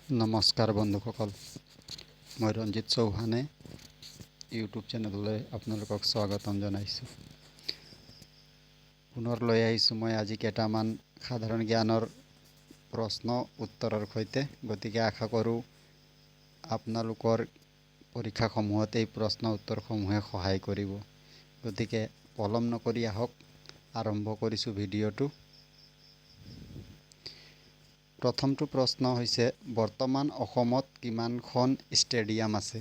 নমস্কাৰ বন্ধুসকল, মই ৰঞ্জিত চৌহানে ইউটিউব চেনেললৈ আপোনালোকক স্বাগতম জনাইছোঁ। পুনৰ লৈ আহিছোঁ মই আজি কেইটামান সাধাৰণ জ্ঞানৰ প্ৰশ্ন উত্তৰৰ সৈতে। গতিকে আশা কৰোঁ আপোনালোকৰ পৰীক্ষাসমূহত এই প্ৰশ্ন উত্তৰসমূহে সহায় কৰিব। গতিকে পলম নকৰি আহক, আৰম্ভ কৰিছোঁ ভিডিঅ'টো। প্ৰথমটো প্ৰশ্ন হৈছে, বৰ্তমান অসমত কিমানখন ষ্টেডিয়াম আছে?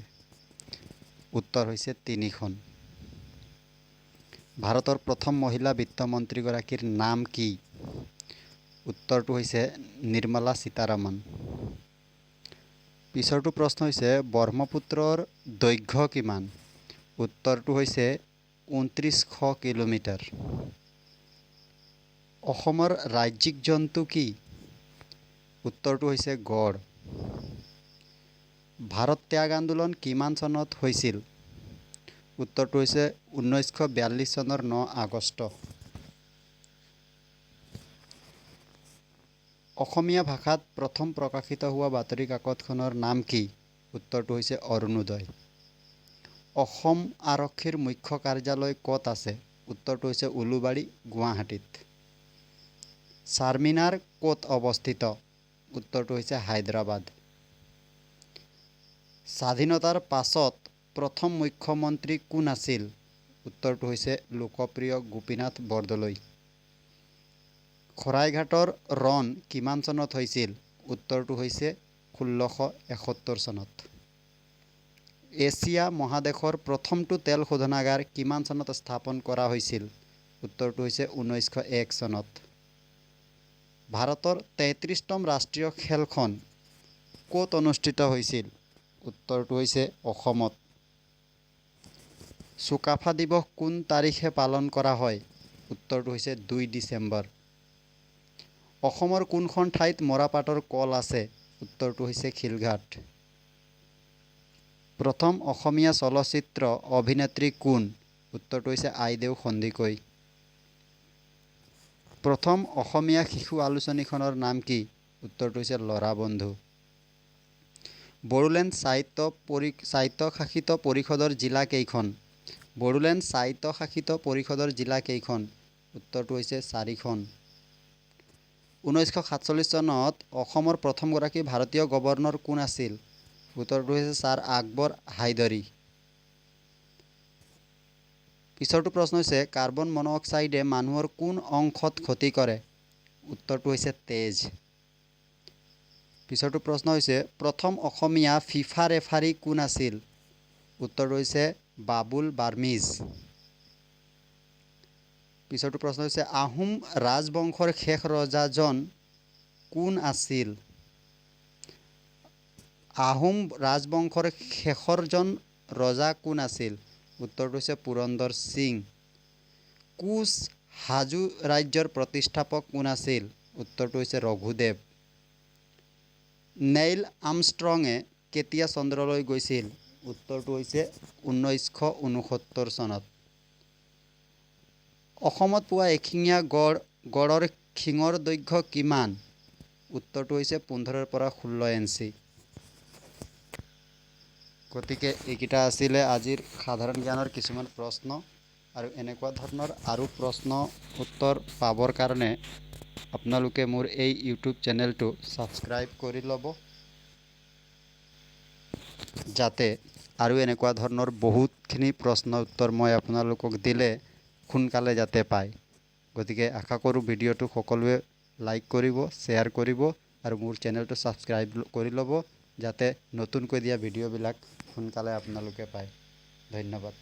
উত্তৰ হৈছে 3খন। ভাৰতৰ প্ৰথম মহিলা বিত্তমন্ত্ৰীগৰাকীৰ নাম কি? উত্তৰটো হৈছে নিৰ্মলা সীতাৰমণ। পিছৰটো প্ৰশ্ন হৈছে, ব্ৰহ্মপুত্ৰৰ দৈৰ্ঘ্য কিমান? উত্তৰটো হৈছে 2900 কিলোমিটাৰ। অসমৰ ৰাজ্যিক জন্তু কি? উত্তৰটো হৈছে গড়। ভাৰত ত্যাগ আন্দোলন কিমান চনত হৈছিল? উত্তৰটো হৈছে 1942 চনৰ 9 আগষ্ট। অসমীয়া ভাষাত প্ৰথম প্ৰকাশিত হোৱা বাতৰি কাকতখনৰ নাম কি? উত্তৰটো হৈছে অৰুণোদয়। অসম আৰক্ষীৰ মুখ্য কাৰ্যালয় ক'ত আছে? উত্তৰটো হৈছে উলুবাৰী, গুৱাহাটীত। চাৰমিনাৰ ক'ত অৱস্থিত? উত্তৰটো হৈছে হায়দৰাবাদ। স্বাধীনতাৰ পাছত প্ৰথম মুখ্যমন্ত্ৰী কোন আছিল? উত্তৰটো হৈছে লোকপ্ৰিয় গোপীনাথ বৰদলৈ। শৰাইঘাটৰ ৰণ কিমান চনত হৈছিল? উত্তৰটো হৈছে 1671 চনত। এছিয়া মহাদেশৰ প্ৰথমটো তেল শোধনাগাৰ কিমান চনত স্থাপন কৰা হৈছিল? উত্তৰটো হৈছে 1901 চনত। ভাৰতৰ 33তম ৰাষ্ট্ৰীয় খেলখন ক'ত অনুষ্ঠিত হৈছিল? উত্তৰটো হৈছে অসমত। চুকাফা দিৱস কোন তাৰিখে পালন কৰা হয়? উত্তৰটো হৈছে 2 ডিচেম্বৰ। অসমৰ কোনখন ঠাইত মৰাপাটৰ কল আছে? উত্তৰটো হৈছে শিলঘাট। প্ৰথম অসমীয়া চলচ্চিত্ৰ অভিনেত্ৰী কোন? উত্তৰটো হৈছে আইদেউ সন্দিকৈ। প্ৰথম অসমীয়া শিশু আলোচনীখনৰ নাম কি? উত্তৰটো হৈছে ল'ৰা বন্ধু। বড়োলেণ্ড স্বায়ত্তশাসিত পৰিষদৰ জিলা কেইখন? বড়োলেণ্ড স্বায়ত্তশাসিত পৰিষদৰ জিলা কেইখন? উত্তৰটো হৈছে 4খন। 1947 চনত অসমৰ প্ৰথমগৰাকী ভাৰতীয় গৱৰ্ণৰ কোন আছিল? উত্তৰটো হৈছে ছাৰ আকবৰ হায়দৰী। পিছৰটো প্ৰশ্ন হৈছে, কাৰ্বন মন'অক্সাইডে মানুহৰ কোন অংশত ক্ষতি কৰে? উত্তৰটো হৈছে তেজ। পিছৰটো প্ৰশ্ন হৈছে, প্ৰথম অসমীয়া ফিফা ৰেফাৰী কোন আছিল? উত্তৰটো হৈছে বাবুল বাৰ্মিজ। পিছৰটো প্ৰশ্ন হৈছে, আহোম ৰাজবংশৰ শেষ ৰজাজন কোন আছিল? আহোম ৰাজবংশৰ শেষৰজন ৰজা কোন আছিল? উত্তৰটো হৈছে পুৰন্দৰ সিং। কোচ হাজো ৰাজ্যৰ প্ৰতিষ্ঠাপক কোন আছিল? উত্তৰটো হৈছে ৰঘুদেৱ। নেইল আৰ্মষ্ট্ৰঙে কেতিয়া চন্দ্ৰলৈ গৈছিল? উত্তৰটো হৈছে 1969 চনত। অসমত পোৱা এশিঙীয়া গঁড়ৰ শিঙৰ দৈৰ্ঘ্য কিমান? উত্তৰটো হৈছে 15ৰ পৰা 16 ইঞ্চি। গতিকে এইকেইটা আছিলে আজিৰ সাধাৰণ জ্ঞানৰ কিছুমান প্ৰশ্ন। আৰু এনেকুৱা ধৰণৰ আৰু প্ৰশ্ন উত্তৰ পাবৰ কাৰণে আপোনালোকে মোৰ এই ইউটিউব চেনেলটো ছাবস্ক্ৰাইব কৰি ল'ব, যাতে আৰু এনেকুৱা ধৰণৰ বহুতখিনি প্ৰশ্ন উত্তৰ মই আপোনালোকক দিলে সোনকালে যাতে পায়। গতিকে আশা কৰোঁ ভিডিঅ'টো সকলোৱে লাইক কৰিব, শ্বেয়াৰ কৰিব আৰু মোৰ চেনেলটো ছাবস্ক্ৰাইব কৰি ল'ব, যাতে নতুনকৈ দিয়া ভিডিঅ'বিলাক সোনকালে আপোনালোকে পায়। ধন্যবাদ।